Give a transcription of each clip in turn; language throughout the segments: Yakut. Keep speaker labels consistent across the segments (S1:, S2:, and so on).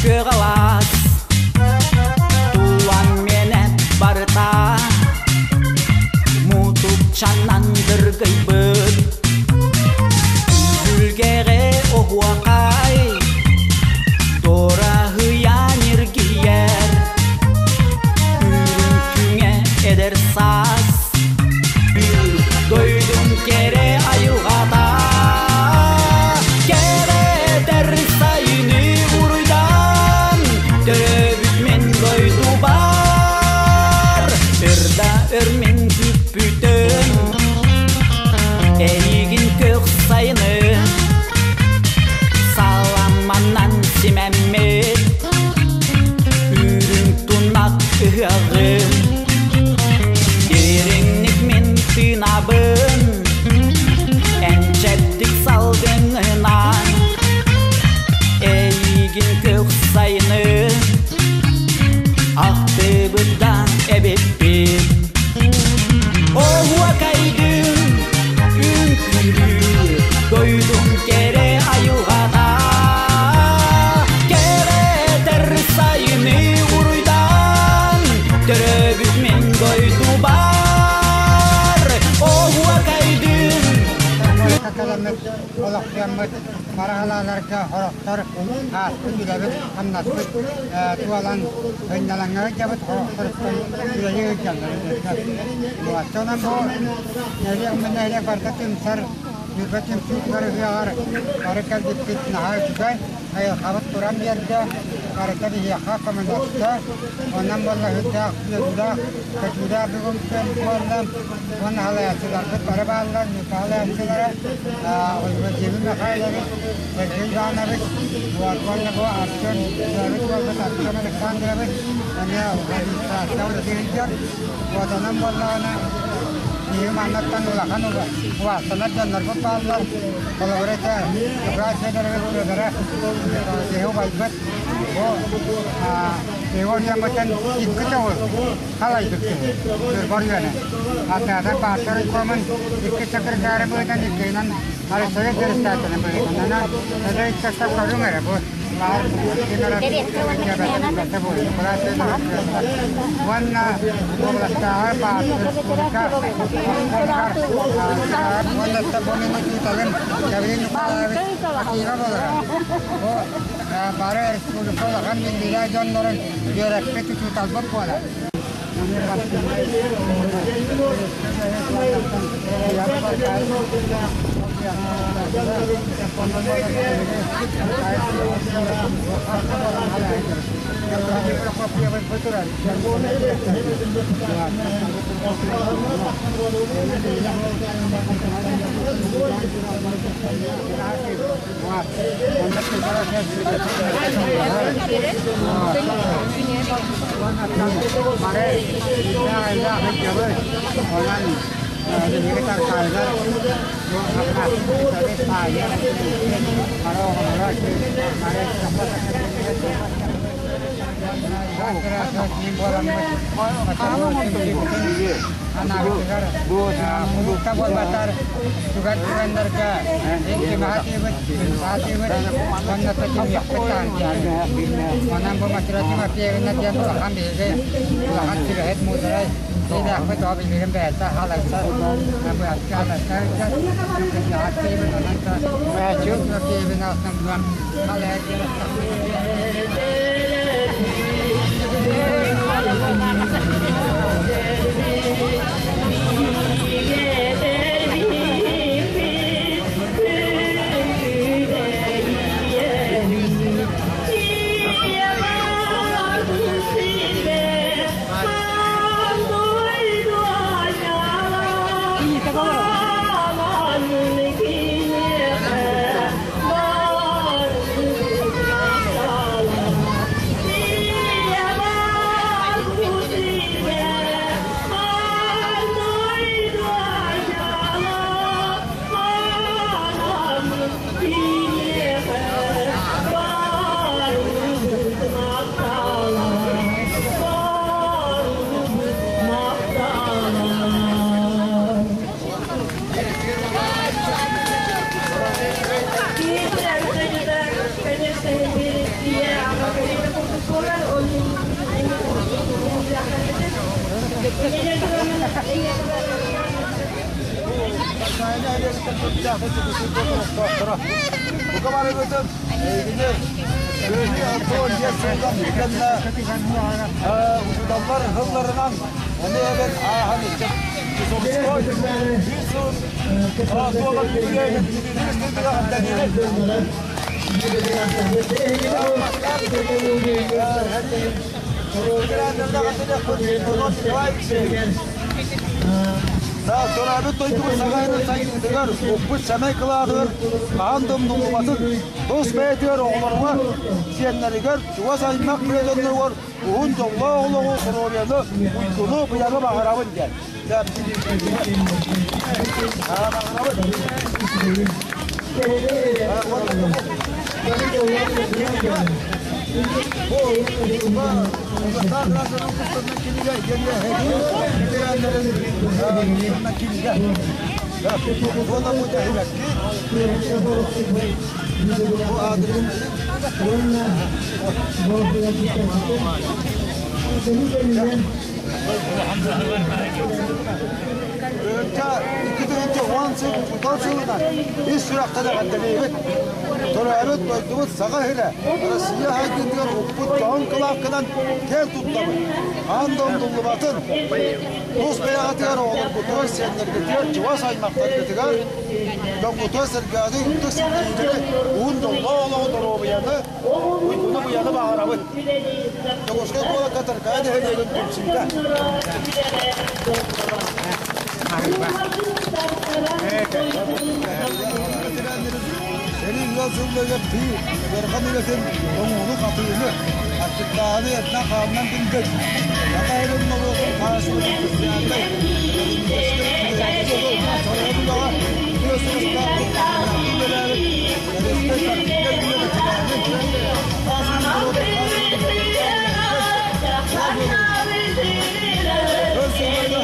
S1: Күөх алаас Тулан миэнэ барыта Мутукчанан дыргыйбыт Түһүлгэҕэ оһуохай Туораһыйан эргийэр Үрүҥ күҥэ эдэр саас Дойдум кэрэ айылҕата Кэрэтэр сайыны уруйдан Төрөөбүт мин дойдубар Өр да өр мин күүппүтүм Эйигин көх сайыны Саламанан симэммит Үрүҥ тунах ыһыаҕым Дириҥник мин тыынабын Энчэттик салгыҥынан Эйигин көх сайыны Ахтыбыт да эбиппин Оһуокайдын үҥкүүлүүр Дойдум кэрэ айылҕата Кэрэтэр сайыны уруйдан Төрөөбүт мин дойдубар Оһуокайдын
S2: Кэлэммит олохсуйаммыт мараһалааларга хорохтор ааспыт үлэбит хамнаспыт туолан сынньалаҥҥа сылдьабыт хорохторуттан үлэлии сылдьаллар. Онон бу нэһилиэк нэһилиэк барыта түмсэр Ньурба түмсүүтүгэр ыһыаҕар бары кэлбиппит наһаа үчүгэй. Айылҕабыт туран биэрдэ, барыта биһиэхэ көмөлөстө. Онон буолла сүрдээх үөрүүлээх, көтүүлээх бүгүн күн буолла. Уонна халайааччыларбыт бары бааллар, Ньурба халайааччылара Владимир Михайлович, Сергей Иванович, уонна бу Артем, бэйэбит уолбут Артем Александрович, эмиэ администрация үлэлиир. Вот онон буоллаҕына Биһиги маннаттан улахан убаастанар дьоннорбут бааллар. Холобура этэ, Николай Федорович Федоров киһи убайбыт. Бу Егор Ямытын икки төгүл халайбыт киһи. Егор үөнэ. Атаата партия райкомун икки секретары быһыытынан иккиһинэн Алексей председателин быһыытынан эдэр ыччаттар көрүҥ эрэ бу Уонна уобаластааҕы республика уонна бу мин учууталым Гаврил Николаевич Акимов олорор. Бу бары республика улахан биллиилээх дьоннорун үөрэппит учууталбыт буолар. Онон бу Матратим Апиевна диэн улахан биһиги улахан сүбэһит муударай дьиэлээхпит оо билигин бэйэтэ халайсар быһаччы халайсар кырдьаҕас киһибит онон Матратим Апиевна халайар
S3: Бука барыгытын эйигини Кыайыы 65 сылдан кэннэ учууталлар сылларынан ону эбэн ааһан ыччат Чусовской биир сылын туолар үбүлүөйүн Төрөөбүт дойдубут саҕайын сайдыытыгар, укпут сэмэй кылаатыгар хаһан да умнуллубатын, тус бэйэтигэр оҕолоругар, сиэннэригэр, чугас аймах дьонноругар уһун дьоллоох олоҕу, доруобуйаны, уйгуну, быйаҥы баҕарабын диэн. Икки тыһыынча 10 сыл учуутал сылынан ис сүрэхтэн эҕэрдэлиибит. Төрөөбүт дойдубут Саха сирэ Россия хайдыытыгар укпут дьоһун кылааккынан киэн туттабыт. Хаан да умнуллубатын. Тус бэйэҕитигэр оҕолоргутугар, сиэннэргитигэр, чугас аймахтаргытыгар, дьоҥҥутугар-сэргэҕитигэр үрдүк ситиһиилэри, уһун дьоллоох олоҕу, доруобуйаны, уйгуну-быйаны баҕарабыт. Дьокуускай куоракка Таркаайы нэһилиэгин түмсүүтэ. Сэрии ыал сылларыгар тыы, ыарахан үлэтин, тоҥууну-хатыыны, аччыктааһыны этинэн-хаанынан билбит, Саха сирин норуотун хаһаайыстыбатын социальнай, экономическай салайар үлэҕэ үтүө суостаахтык үлэлээбит Советскай партийнай үлэ бэтэрээнин, Саха сирин норуотун Өр сылларга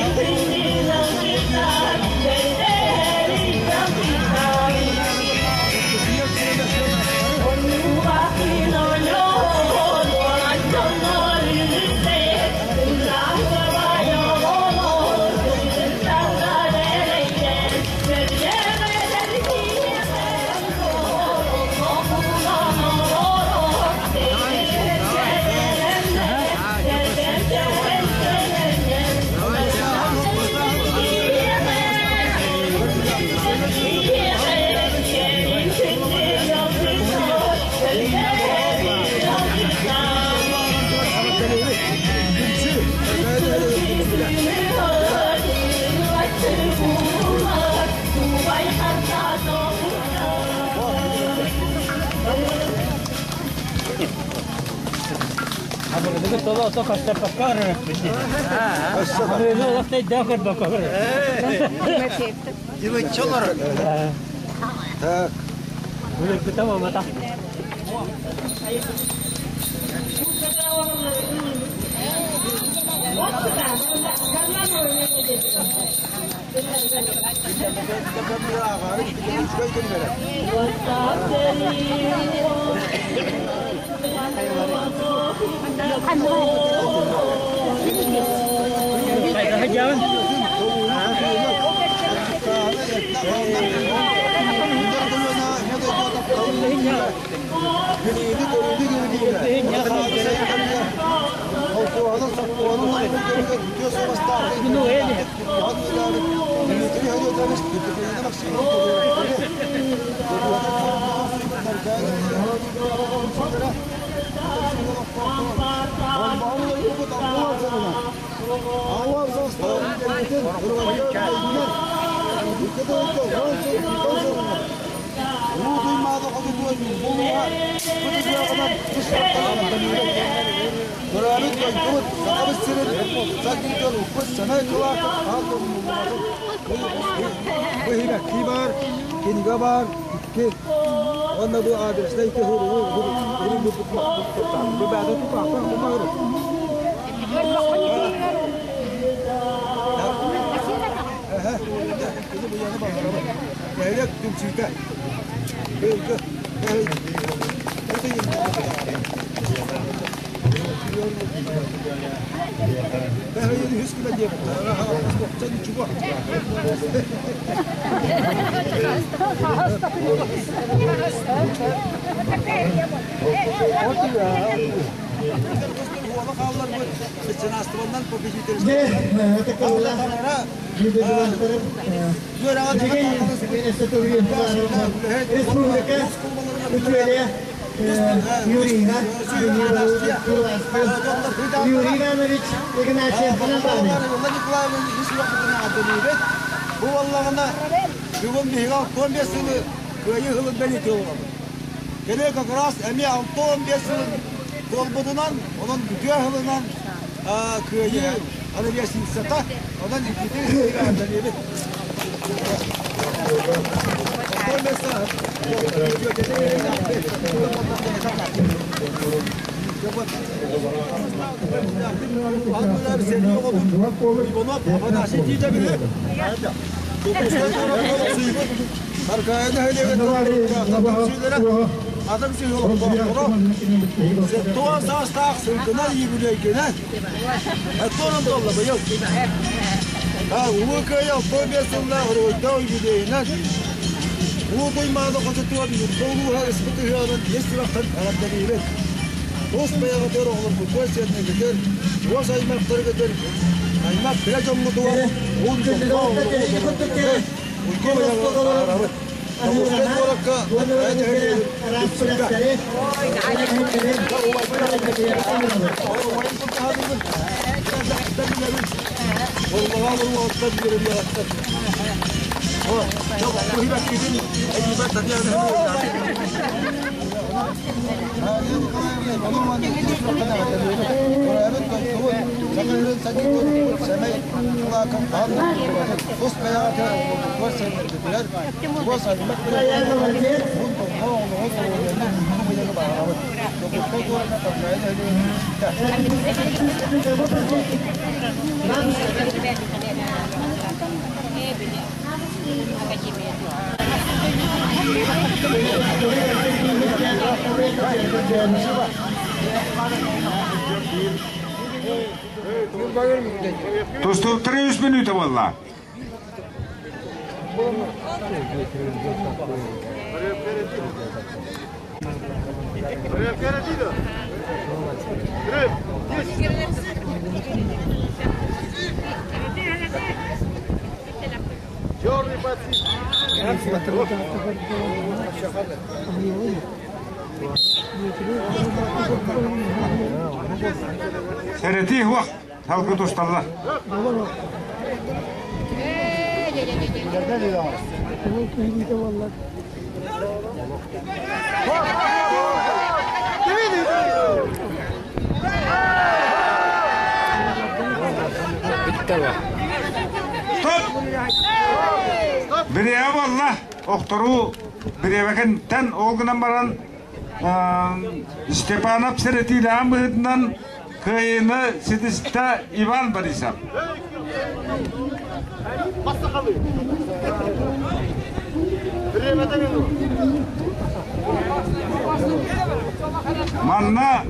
S3: Так. Төрөөбүт дойдубут Сахабыт сирин саргытыгар укпут сэмэй кылаакка хаһан да умнуллубатын. Бу иһигэр баар, кинигэ баар, икки. Уонна бу адреснай икки хуругу бу бэйэтэ тутаахтан тумагыр. Нэһилиэк түмсүүтэ.
S4: Республика үтүөлэ Юрий Юрий Иванович Игнатьев
S3: Бу буоллаҕына бүгүн биһиги 65 сылы Кыайыы сылын бэлиэтии олоробут. Кэлиэ как раз эмиэ 65 сылын туолбутунан, онон үтүө сылынан Кыайыы ровесницата, онон иккитин бэлиэбит. Туон саастаах сылгынан юбилейгинэн Туонун туолла быйыл. Улуу Кыайыы 65 сыллаах уруйдаах юбилейинэн Улуу Туймаада хочотугар Ньурба улууһа ыспыт ыһыаҕынан ис сүрэхтэн эҕэрдэлиибит. Тус бэйэҕитигэр оҕолоргутугар, сиэннэргитигэр, чугас аймахтаргытыгар, аймах билэ дьоммутугар уһун дьоллоох олоҕу уйгу быйаҥы баҕарабыт. Дьокуускай куоракка Айа нэһилиэгин Дүпсүҥҥэ.
S5: Тустууктары үс мүнүүтэ буолла. Сэрэтии уох салгы тусталлар. Стоп! Бириэмэ буолла. Охторуу бириэмэкэнтэн ол гынан баран Степанов сэрэтиилээх быһыытынан кыайыыны ситистэ Иван Борисов. Манна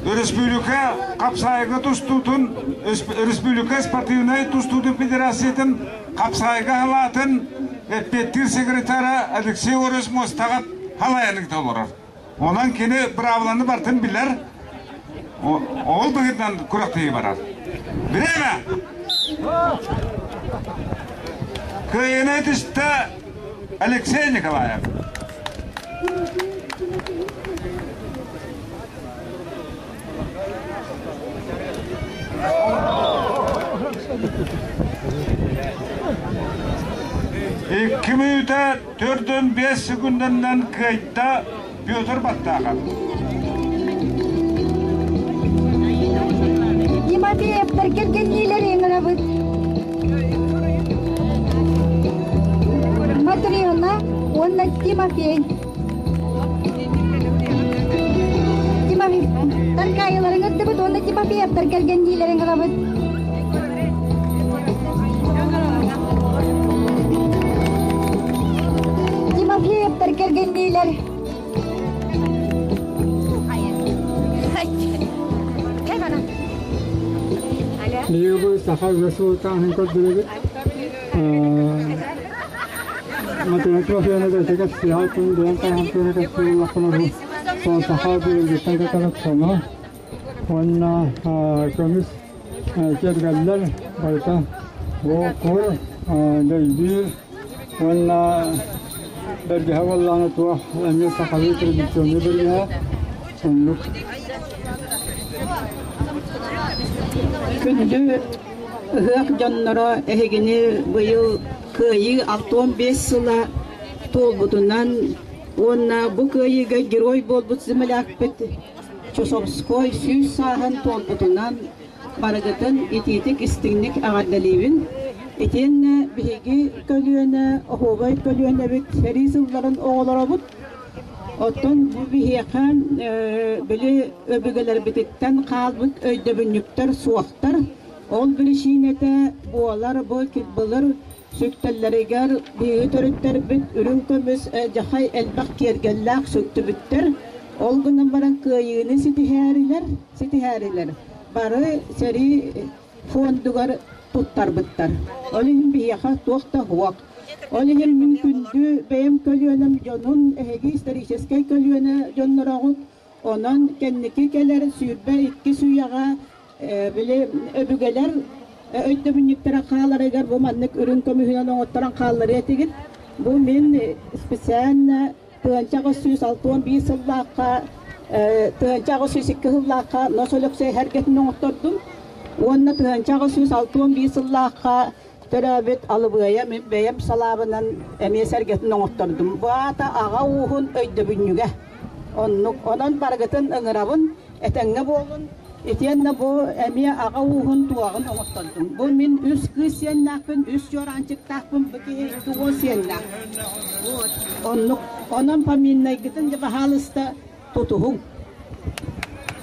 S5: Өрөспүүбүлүкэ хапсаайга тустуутун Республика спортивнай тустуутун федерациятын хапсаайга халаатын эппиэттиир секретара Алексей Орес муостаҕа халайанык толорор. Онон кини быраабыланы барытын билэр, ол быһыытынан күрэхтэһии барар. Время! Кыайыыны түстэ Алексей Николаев. Икки мүнүүтэ төрдөн биэс секундэннэн кыайда Петр Баттаахап.
S6: Тимофеевтар кэргэнниилэр ыҥырабыт. Матрена уонна Тимофей. Тимофей Таркаайыларын ыттыбыт уонна Тимофеевтар кэргэнниилэрин ылабыт. Тимофеевтар кэргэнниилэр.
S7: саха үгэс уутааһын көрдөрөбүт. Матина Тимофеевна бэйэтэ кэпсиэҕэ, күн бэйэм таһаан туһа кэпсиир буоллахпына бу саха былыргыттан кытарык соно уонна көмүс киэргэллэр барыта бу кур, дөйдүүр уонна бэргэһэ буоллаҕына туох эмиэ сахалыы традиционный бэргэһэ оннук.
S8: Күндү ыһыах дьонноро эһигини быйыл Кыайыы 65 сыла туолбутунан уонна бу кыайыыга герой буолбут землякпыт Чусовской 100 сааһын туолбутунан барыгытын итиитик истиҥник эҕэрдэлиибин. Итиэннэ биһиги көлүөнэ, оһуобай көлүөнэбит сэрии сылларын оҕолоробут. Оттон бу биһиэхэ били өбүгэлэрбититтэн хаалбыт өйдөбүнньүктэр суохтар. Ол биричиинэтэ буолар бу былыр сүктэллэригэр биһиги төрүттэрбит үрүҥ көмүс дьахай элбэх киэргэллээх сүктүбүттэр. Ол гынан баран кыайыыны ситиһээрилэр, ситиһээрилэр бары сэрии фондугар туттарбыттар. Ол иһин биһиэхэ туох да суох. Ол иһин мин күндү бэйэм көлүөнэм дьонун, эһиги историческай көлүөнэ дьоннороҕут, онон кэнники кэлэр 22 үйэҕэ били өбүгэлэр өйдөбүнньүктэрэ хааларыгар бу маннык үрүҥ көмүһүнэн оҥотторон хаалларыа этигит. Бу мин специально 1861 сыллаахха 1802 сыллаахха Нос Өлөксөй эргэтин оҥоттордум уонна 1861 сыллаахха төрөөбүт Алыбыайа мин бэйэм салаабынан эмиэ сэргэтин оҥоттордум. Бу аата аҕа ууһун өйдөбүнньүгэ. Оннук. Онон барыгытын ыҥырабын, этэҥҥэ буолун. Итиэннэ бу эмиэ аҕа ууһун туоҕун оҥоттордум. Бу мин үс кыыс сиэннээхпин, үс чуораанчыктаахпын, бу киһи икки уол сиэннээх. Вот. Оннук. Онон поминнайгытын дьэ баһаалыста тутуһуҥ.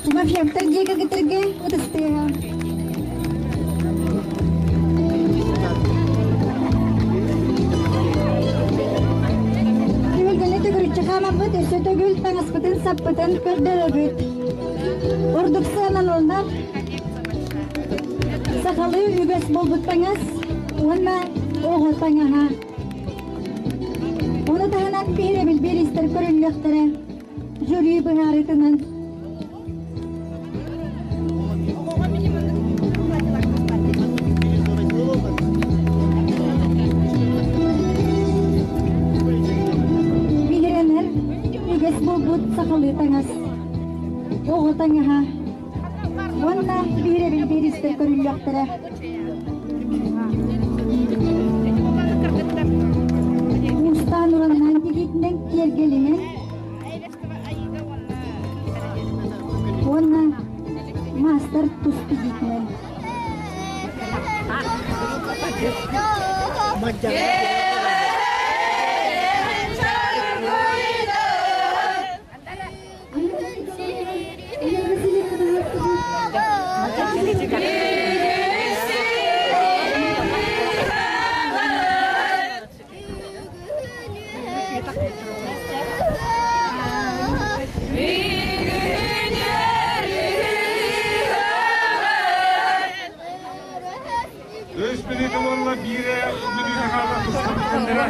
S6: Тимофеевтар дьиэ кэргэттэргэ ытыстыаҕа. Түһүлгэни төгүрүччү хаамаммыт өссө төгүл таҥаспытын саппытын көрдөрөбүт. Ордук сыаналанар сахалыы үгэс буолбут таҥас уонна оҕо таҥаһа. Ону таһынан биһирэбил биэристэр көрүллүөхтэрэ. Жюри быһаарыытынан Биһирэнэр үгэс буолбут сахалыы таҥас, оҕо таҥаһа уонна биһирэбил биэристэр көрүллүөхтэрэ. Уустаан ураннаан тигиитинэн киэргэлинэн уонна маастар тус тигиитинэн.
S5: Үс мүнүүтэ буолла, биирэ мүнүүтэ хаалла тустубуттара.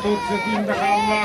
S5: 30 секунда хаалла.